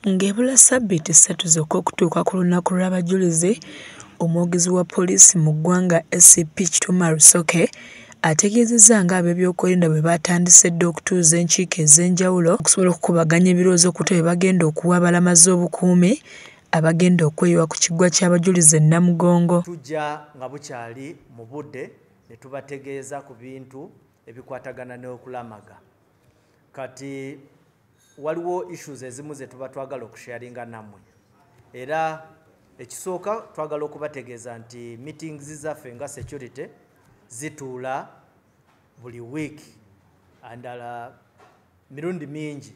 Ng'ebula ssabbiiti 3 zokka okutuuka ku lunaku lw'abajulizi, omwogezi wa poliisi mu ggwanga ACP Kituuma Rusoke ategeezezza ng'ab'ebyokwerinda bwe batandise dda okutuuza enkiiko ez'enjawulo okusobola okukubaganya ebirowoozo ku bwe bagenda okuwa abalamazi obukuumi abagenda okweyiwa ku kiggwa ky'abajulizi e Namugongo. Tujja nga bukyali mu budde ne tubategeeza ku bintu ebikwatagana n'okulamaga. Kati waliwo issues ezimu ze tuba twagala okusharinga nammwe, era ekisooka twagala okubategeeza nti meetings zaffe nga security zituula buli week andala mirundi mingi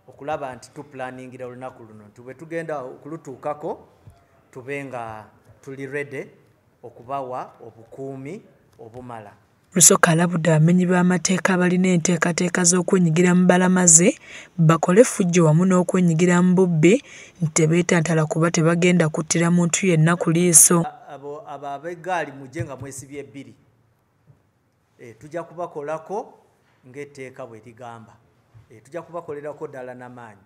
okulaba nti tuplaningira olunaku luno, nti bwe tugenda okulutuukako tube nga tuli ready okubawa obukuumi obumala. Rusoke alabudde abamenyi b'amateeka abalina enteekateeka z'okwenyigira mu balamazi bakole effujjo wamu n'okwenyigira mu bubbi nti tebeetantala kuba tebagenda kuttira muntu yenna ku liiso. Abo ab'eggaali mujje nga mwesibye ebbiri, tujja kubakolako ng'etteeka bwe ligamba, tujja kubakolerako ddala n'amaanyi,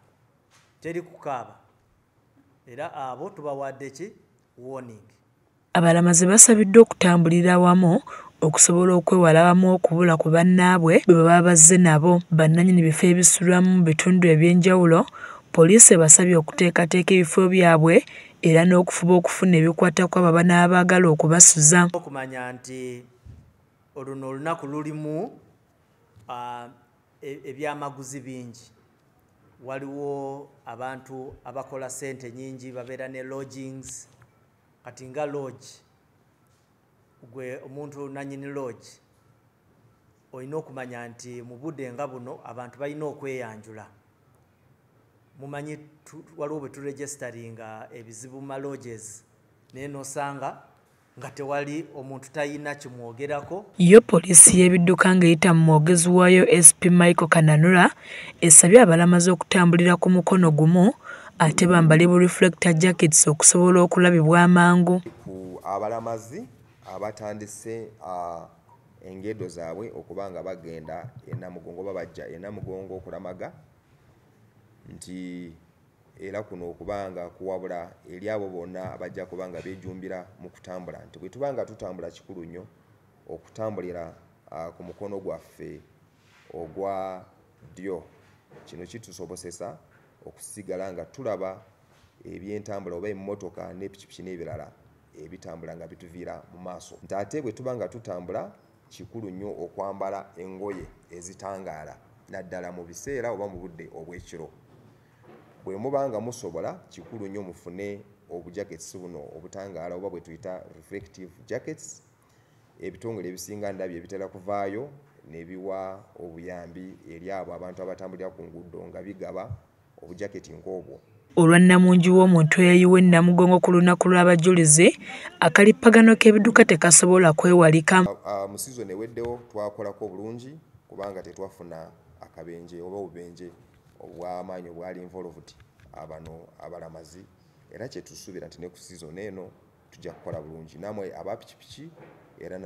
teri kukaaba, era abo tubawadde ki warning. Abalamazi basabiddwa okutambulira awamu okusobola okwewala abamu okubula ku bannaabwe bwe baba bazze nabo. Bannannyini bifo ebisulwamu mu bitundu eby'enjawulo, poliisi ebasabye okuteekateeka ebifo byabwe era n'okufuba okufuna ebikwata ku abo abanaaba baagala okubasuza. Okumanya nti oluno olunaku lulimu ebyamaguzi bingi, waliwo abantu abakola ssente nnyingi babeera ne lodgings. Kati nga lodge, gwe omuntu nannyini lodge olina okumanya nti mu budde nga buno abantu balina okweyanjula. Mumanyi waliwo bwe turegisteringa ebizibu mu lodges, naye n'osanga nga tewali omuntu talina kimwogerako. Yo poliisi y'ebidduka ng'eyita mu mwogezi waayo SP Michael Kananura esabye abalamazi okutambulira ku mukono gumu ate bambale bu reflector jackets okusobola okulabibwa amangu. Ku abalamazi abatandise engendo zaabwe okuba nga bagenda e Namugongo oba bajja e Namugongo okulamaga, nti era kuno okubanga kuwabula eri abo bonna abajja kuba nga beejumbira mu kutambula, nti bwe tuba nga tutambula kikulu nnyo okutambulira ku mukono gwaffe ogwa ddyo. Kino kitusobozesa okusigala nga tulaba ebyentambula oba emmotoka n'epikipiki n'ebirala ebitambula nga bituviira mu maaso. Nti ate bwe tuba nga tutambula kikulu nnyo okwambala engoye ezitangaala naddala mu biseera oba mu budde obw'ekiro. Bwe muba nga musobola kikulu nnyo mufune obujackets buno obutangaala oba bwe tuyita reflective jackets. Ebitongole ebisinga ndabye bitera kuvaayo ne biwa obuyambi eri abo abantu abatambulira ku nguudo nga bigaba obujaketi ng'obwo. Olwa nnamungi w'omuntu eyayiwa e Namugongo ku lunaku lw'abajulizi, akalippagano k'ebidduka tekasobola kwewalika. Mu sizoni eweddewo twakolako obulungi kubanga tetwafuna akabenje oba obubenje obw'amaanyi obwali involved abano abalamazi, era kyetusuubira nti ne ku sizoni eno tujja kukola bulungi. Nammwe aba pikipiki era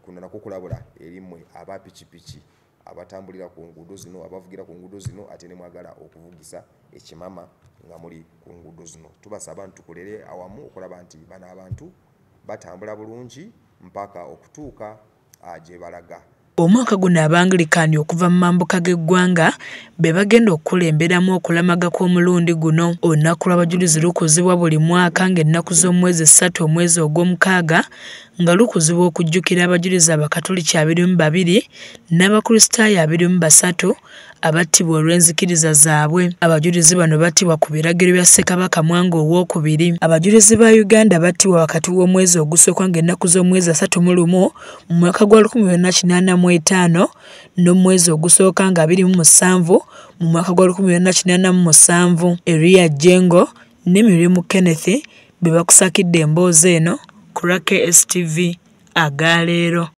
kuno nakwo kulabula eri mmwe aba pikipiki abatambulira ku nguudo zino, abavugira ku nguudo zino ate ne mwagala okuvugisa ekimama nga muli ku nguudo zino. Tubasaba nti tukolere awamu okulaba nti bano abantu batambula bulungi mpaka okutuuka gye balaga. Omwaka guno Abangilikani okuva mu mambuka g'eggwanga be bagenda okukulemberamu okulamaga kw'omulundi guno. Olunaku lw'abajulizi lukuzibwa buli mwaka ng'ennaku z'omwezi 3 omwezi ogw'omukaaga, nga lukuzibwa okujjukira abajulizi Abakatoliki 22 n'Abakristaayo 23 abattibwa olw'enzikiriza zaabwe. Abajulizi bano battibwa ku biragiro bya Ssekabaka Mwanga Owookubiri. Abajulizi ba Uganda battibwa wakati w'omwezi ogusooka ng'ennaku z'omwezi 31 mu mwaka gwa 1985 n'omwezi ogusooka nga 27 mu mwaka gwa 1987. Eria Jengo ne Mirimu Kenneth be bakusakidde emboozi eno ku KSTV agaleero.